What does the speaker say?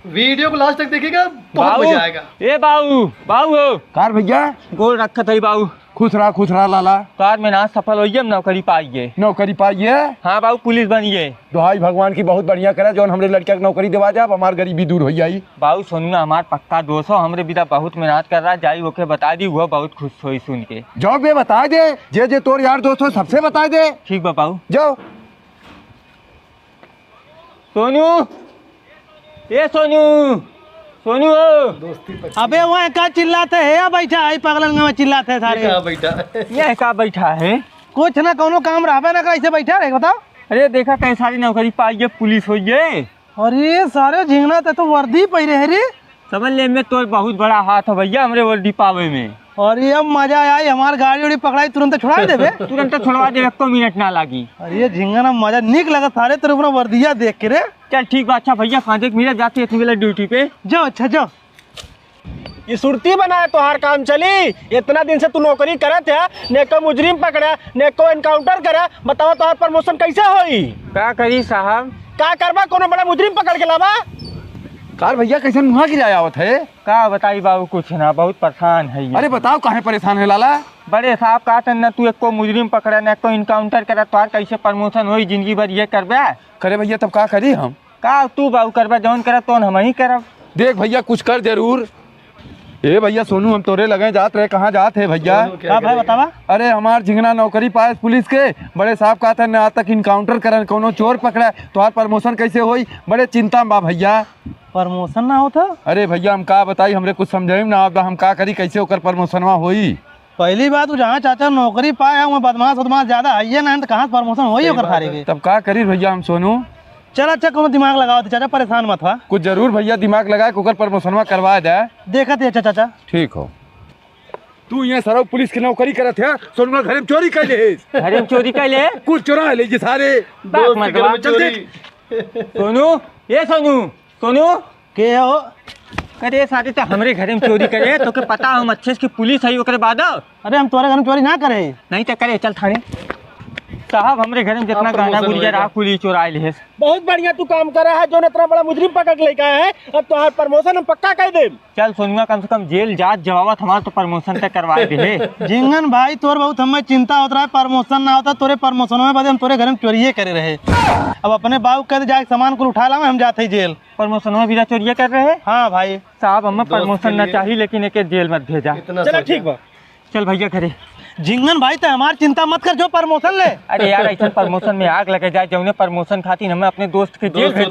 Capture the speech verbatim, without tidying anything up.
वीडियो को लास्ट तक देखिएगा, बहुत बाऊ, मजा आएगा। ए बाऊ, बाऊ हो। कार भैया? गोड़ रखत हई बाऊ। खुश रहा, खुश रहा लाला। कार में ना सफल होइए, हम नौकरी पाइए। नौकरी पाइए? हाँ बाऊ, पुलिस बनिए। दुहाई भगवान की, बहुत बढ़िया करा, जौन हमरे लड़किया के नौकरी देवा दे, अब हमार गरीबी दूर हो जाई। बाऊ सोनू ना हमार पक्का दोस्त हो, हमरे बिना बहुत मेहनत कर रहा, जाई ओके बता दी, वो बहुत खुश होई सुन के। जाओ बे, बता दे, जे जे तोर यार दोस्त हो सबसे बता दे। ठीक बा बाऊ। जाओ। सोनू, ए सोनू, सोनू हो। अबे वह का चिल्लात है, या बैठा है पगलन में चिल्लात है सारे। ये का बैठा? ये का बैठा है? कुछ ना, कौनो काम रहबे ना करे, ऐसे बैठा रहे, बताओ। अरे देखा, कहीं सारी नौकरी पाइए, पुलिस होइए। अरे सारे झिंगना, ते तो वर्दी पहिरे है रे। समझ ले, मैं तोर बहुत बड़ा हाथ है भैया, हमरे वर्दी पावे में। अरे अब मजा आई, हमार गाड़ी उड़ी पकड़ाई, तुरंत छोड़ा देबे। तुरंत छोड़वा देबे, एको मिनट ना लागी। अरे झिंगना, मजा निक लगत सारे, तेरे पूरा वर्दिया देख के रे। चल ठीक बा, अच्छा भैया, पाँच एक मिनट जाते हैं, इतनी बेला ड्यूटी पे। जाओ, अच्छा जाओ। ये सुरती बनाए तोहार काम चली? इतना दिन से तू नौकरी करत है, ने को मुजरिम पकड़ा, ने को एनकाउंटर करा, बताओ तोहार प्रमोशन कैसे होई? का करी साहब? का करबा, कोनो बड़ा मुजरिम पकड़ के लावा। कार भैया, कैसे मुँहा गिराया आवत है? का बताई बाबू, कुछ ना, बहुत परेशान है ये। अरे बताओ, काहे परेशान है लाला? बड़े साहब कहत हैं, न तू एको मुजरिम पकड़ा, न एको एनकाउंटर करा, तोहार कैसे प्रमोशन होई? जिंदगी भर ये करबे? करे भैया, तब का करी हम? का तू बाबू करबा, जौन करब तौन हमहीं करब। देख भैया, कुछ कर जरूर। ए भैया सोनू, हम तोरे लगे जात रहे, कहाँ जात है भैया? सोनू, क्या हाँ भाई, करेगा? बतावा। अरे हमार झिंगना नौकरी पाए पुलिस के, बड़े साहब कहत है ना आज तक एनकाउंटर करन, कौनो चोर पकड़ा, तोहार प्रमोशन कैसे होई? बड़े चिंता में बा भैया। प्रमोशन ना होता? अरे भैया हम का बताई, हमरे कुछ समझे में ना आवत, हम का करी, कैसे ओकर प्रमोशनवा होई? पहली बात, उ जहाँ चाचा नौकरी पाए है, वहाँ बदमाश उदमाश ज्यादा है ना, तो कहाँ से प्रमोशन होई ओकर सारे के? तब का करी भैया हम सोनू? चल अच्छा, कोनो दिमाग लगाओ तो चाचा, परेशान मत हुआ। कुछ जरूर भैया दिमाग लगा के ओकर प्रमोशनवा करवा दे। देखत है अच्छा चाचा। ठीक हो। तू ये सरऊ पुलिस की नौकरी करत है, सोनुआ घरे में चोरी कर ले। घरे में चोरी कर ले? कुछ चोरा ले ये सारे। बाप दोस्त के घर मर्दवा। में चल चोरी। देख। सोनू, ये सोनू, सोनू। के हो? अरे सारे तो हमरे घरे में चोरी करे, तोके पता हम अच्छे से कि पुलिस है ओकरे बाद। अरे हम तोरे घर में चोरी ना करे। नहीं तो करे, चल थाने। साहब हमरे घर में जितना गहना गुरिया रहा, कुल ही चोराए लिहे। बहुत बढ़िया तू काम करे है, जौन इतना बड़ा मुजरिम पकड़ के लेके आए हैं, अब तोहार प्रमोशन हम पक्का कर देब। चल सोनुआ, कम से कम जेल जात जवावत हमार तो प्रमोशन तक करवाए दे। झिंगन भाई, तोर बहुत हमें चिंता होत रहा है, प्रमोशन ना होता, तोरे प्रमोशन में बदे हम तोरे घर में चोरिये करे रहे। अब अपने बाबू कह दे, जाके सामान कुल उठा लावे, हम जाते ही जेल। प्रमोशन में भी चोरिये कर रहे? हाँ भाई। साहब, हमें दोस्त प्रमोशन के ना लिए चाहिए, लेकिन एके जेल मत भेजा। इतना चलो, सोचा। ठीक बा। चल भैया घरे। झिंगन भाई, ते हमार चिंता मत कर, जो प्रमोशन ले। अरे यार, ऐसन प्रमोशन में आग लगे जाए, जौने प्रमोशन खातिर हमें अपने दोस्त के जेल दोस्त भेजे।